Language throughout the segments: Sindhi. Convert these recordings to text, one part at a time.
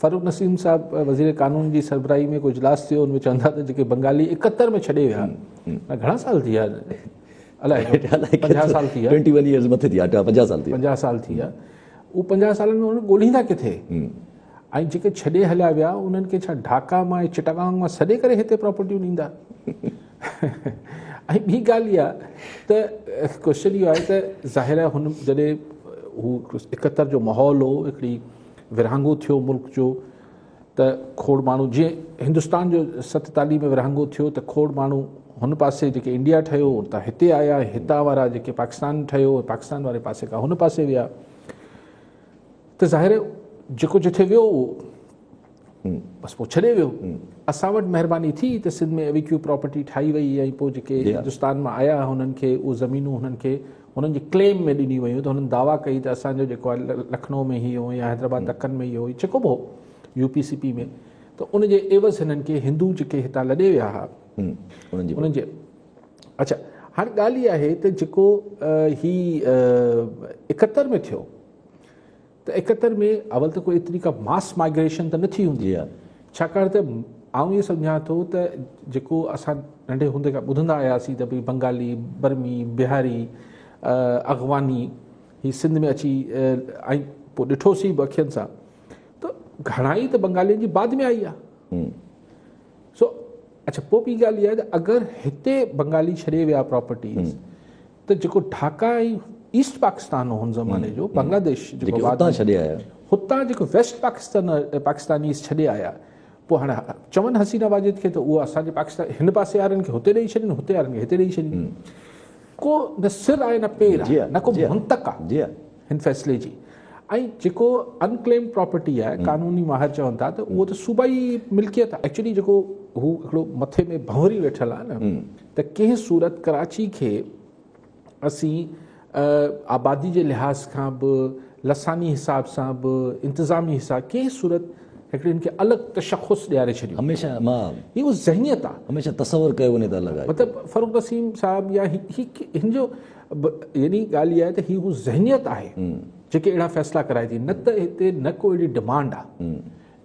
فرخ نسيم صاحب وزير قانون جي سربراهي ۾ ڪو اجلاس ٿيو، ان ۾ چوندا ته جيڪي بنگالي 71 ۾ ڇڏي ويا، گهڻا سال ٿي ويا؟ الائي 50 سال ٿي ويا، 21 years مٿي ٿي ويا، 50 سال ٿي ويا، 50 سال ٿي ويا. اهو 50 سالن ۾ انهن ڳولهيندا ڪٿي؟ ۽ جيڪي ڇڏي هليا ويا انهن کي ڇا ڍاڪا مان ۽ چٽاگانگ مان سڏي ڪري هتي پراپرٽيون ڏيندا؟ ۽ ٻي ڳالهه اها ته ڪويشچن اهو آهي ته ظاهر آهي هن جڏهن هو 71 جو ماحول هو، هڪڙي ورهاڱو ٿيو ملڪ جو، ته کوڙ ماڻهو جيئن هندستان جو 47 ۾ ورهاڱو ٿيو ته کوڙ ماڻهو هن پاسي جيڪي انڊيا ٺهيو اتان هتي آيا، ۽ هتان وارا جيڪي پاڪستان ٺهيو پاڪستان واري پاسي کان هن پاسي ويا، ته ظاهر آهي جيڪو جٿي ويو اهو بس پوء ڇڏي ويو. اسان وٽ مهرباني ٿي ته سنڌ ۾ ايويڪيو پراپرٽي ٺاهي وئي ۽ پوء جيڪي هندستان مان آيا هنن کي اهي زمينون هنن کي هنن جي ڪليم ۾ ڏني ويون، ته هنن دعويٰ ڪئي ته اسان جو جيڪو آهي لکنؤ ۾ هي هو يا حيدرآباد دکن ۾ اهو هو جيڪو به هو يو پي سي پي ۾، ته ان جي عيوض هنن کي هندو جيڪي هتان لڏي ويا هئا انهن جي. اڇا هاڻي ڳالهه اها آهي ته جيڪو هي 71 ۾ ٿيو ته 71 ۾ اول ته ڪو ايتري ڪا ماس مائگريشن ته نه ٿي هوندي، ڇاڪاڻ ته آئون اهو سمجهان ٿو ته جيڪو اسان ننڍي هوندي کان ٻڌندا آياسين ته ڀئي بنگالي، برمي، بهاري، اغواني هي سنڌ ۾ اچي ۽ پوء ڏٺوسين به اکين سان ته گهڻائي ته بنگالين جي بعد ۾ آئي آهي. سو اڇا پوء ٻي ڳالهه اها آهي ته اگر هتي بنگالي ڇڏي ويا پراپرٽيز ته جيڪو ڍاڪا ۽ ايسٽ پاڪستان هو هن زماني جو، بنگلاديش جيڪو هتان ڇڏي آيا، هتان جيڪو ويسٽ پاڪستان پاڪستانيز ڇڏي آيا، پوء هاڻي چون حسينه واجد کي ته اهو اسان جي پاڪستان هن پاسي وارن کي هتي ڏئي ڇڏين، هتي وارن کي هتي ڏئي ڇڏين. ڪو نه سر آهي نه پير آهي، نه ڪو منطق آهي هن فيصلي جي. ۽ جيڪو انڪليمڊ پراپرٽي آهي، قانوني ماهر چون ٿا ته اهو ته صوبائي ملڪيت آهي. ايڪچولي جيڪو هو هڪڙو مٿي ۾ ڀنوري ويٺل آهي نه ته ڪنهن صورت ڪراچي کي اسين آبادي جي لحاظ کان به، لساني حساب سان به، انتظامي حساب ڪنهن صورت هڪڙي هن کي الڳ تشخص ڏياري ڇڏيون. هميشه مان هي اهو ذهنيت آهي. هميشه تصور ڪيو وڃي ته الڳ آهي. مطلب فرخ نسيم صاحب يا هي هن جو يعني ڳالهه اها آهي ته هي اهو ذهنيت آهي جيڪي اهڙا فيصلا ڪرائي ٿي، نه ته هتي نه ڪو اهڙي ڊمانڊ آهي،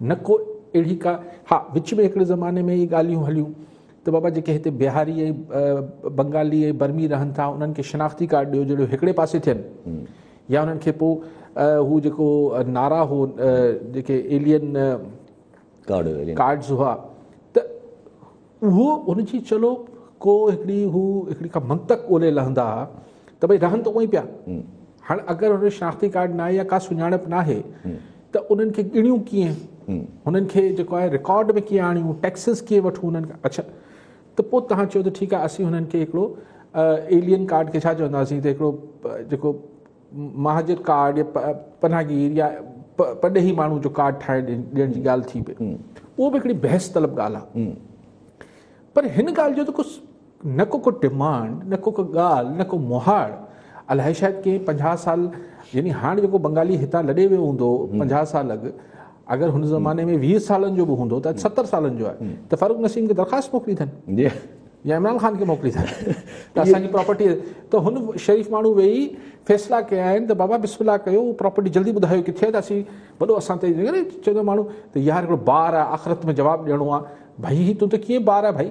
نه ڪو اهڙي ڪا. ها وچ ۾ هڪڙي زماني ۾ اهي ڳالهيون هليون ته بابا جيڪي هتي بهاري ۽ بنگالي ۽ برمي رهن ٿا انهن کي شناختي ڪارڊ ڏيو جهڙو هڪڙي پاسي ٿين، يا انهن کي پوء هو جيڪو نعرا هو جيڪي ايلين ڪارڊز هئا ته اهو ان جي چلو ڪو هڪڙي هو هڪڙي ڪا منطق ڳولي لهندا ها ته ڀئي رهن ته اونئن ئي پيا. هاڻي اگر هن جو شناختي ڪارڊ ناهي يا ڪا سڃاڻپ ناهي ته انهن کي ڳڻيون ڪيئن، هنن کي جيڪو آهي رڪارڊ ۾ ڪيئن آڻيون، ٽيڪسز ڪيئن وٺون هنن کان. اڇا ته پوء توهان چيو ته ٺيڪ آهي اسين هنن کي هڪڙو ايلين ڪارڊ کي ڇا چونداسين ته هڪڙو جيڪو مهاجر ڪارڊ يا پناهگير يا پرڏيهي ماڻهو جو ڪارڊ ٺاهي ڏيڻ جي ڳالهه ٿي پئي، اهو به هڪڙي بحث طلب ڳالهه آهي. پر هن ڳالهه جو ته ڪو نه ڪو ڪو ڊمانڊ، نه ڪو ڪو ڳالهه، نه ڪو مهاڙ. الائي شايد ڪنهن 50 سال يعني هاڻ جيڪو بنگالي هتان لڏي ويو هوندو 50 سال اڳ، اگر هن زماني ۾ 20 سالن جو به هوندو ته اڄ 70 سالن جو آهي ته فرخ نسيم کي درخواست موڪلي اٿن يا عمران خان کي موڪلي اٿن ته اسان جي پراپرٽي. ته هن شريف ماڻهو ويهي فيصلا ڪيا آهن ته بابا بسم الله ڪيو، اهو پراپرٽي جلدي ٻڌايو ڪٿي آهي ته اسين وڏو اسان تي چوندو ماڻهو ته يار هڪڙو بار آهي، آخرت ۾ جواب ڏيڻو آهي، ڀائي هي تون ته ڪيئن بار آهي ڀائي.